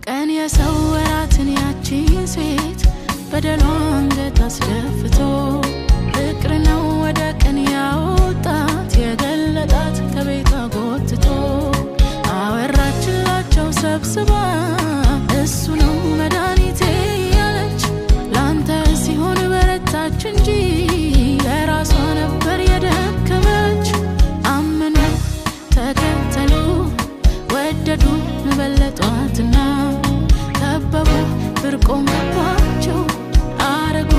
ቀን የሰወራትን ያቺን ሴት በደሏ አንገት አስደፍቶ፣ ፍቅር ነው ወደ ቀን ያወጣት የገለጣት ከቤቷ ጎትቶ። አወራችላቸው ሰብስባ እሱ ነው መድኃኒቴ ያለች፣ ላንተ ሲሆን በረታች እንጂ ለራሷ ነበር የደከመች። አመኑ፣ ተከተሉ፣ ወደዱ፣ በለጧትና ከበቡ፣ ብርቅ ሆነባቸው፣ አረጉ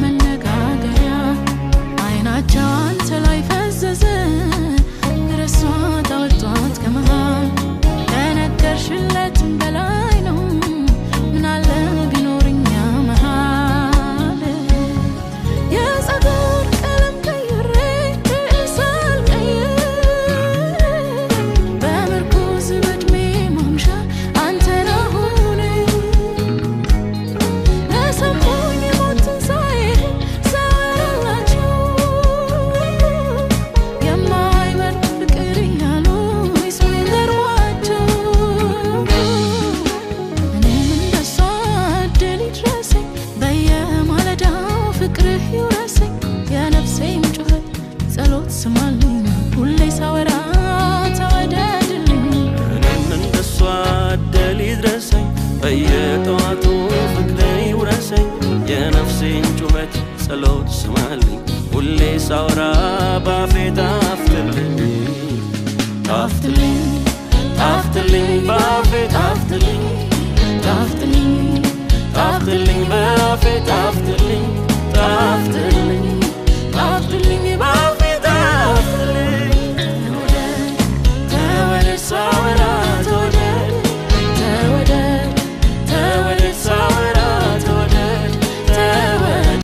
መነጋገሪያ። አይናቸው አንተ ላይ ፈዘዘ፣ ረሷት አወጧት ከመሃል። ከነገርሽለትም በላይ ነው፣ ምናለ ቢኖር እኛ መሃል። የፀጉር ቀለም ቀይሬ ርዕስ አልቀይር፣ በምርኩዝ በዕድሜ ማምሻ አንተን አሁን። ለሰሙኝ ሞት ትንሣኤ ሳወራላቸው የማይበርድ ፍቅር እያሉ ይስሙኝ ገርሟቸው። እኔም እንደሷ እድል ይድረሰኝ፣ በየማለዳው ፍቅርህ ይውረሰኝ። የነፍሴን ጩኸት ጸሎት ስማልኝ፣ ሁሌ ሳወራ ተወደድልኝ። እኔም እንደሷ እድል ይድረሰኝ፣ በየጠዋቱ ፍቅር ይውረሰኝ። የነፍሴን ጩኸት ጸሎት ስማልኝ፣ ሁሌ ሳወራ ባፌ ጣፍጥልኝ፣ ጣፍጥልኝ።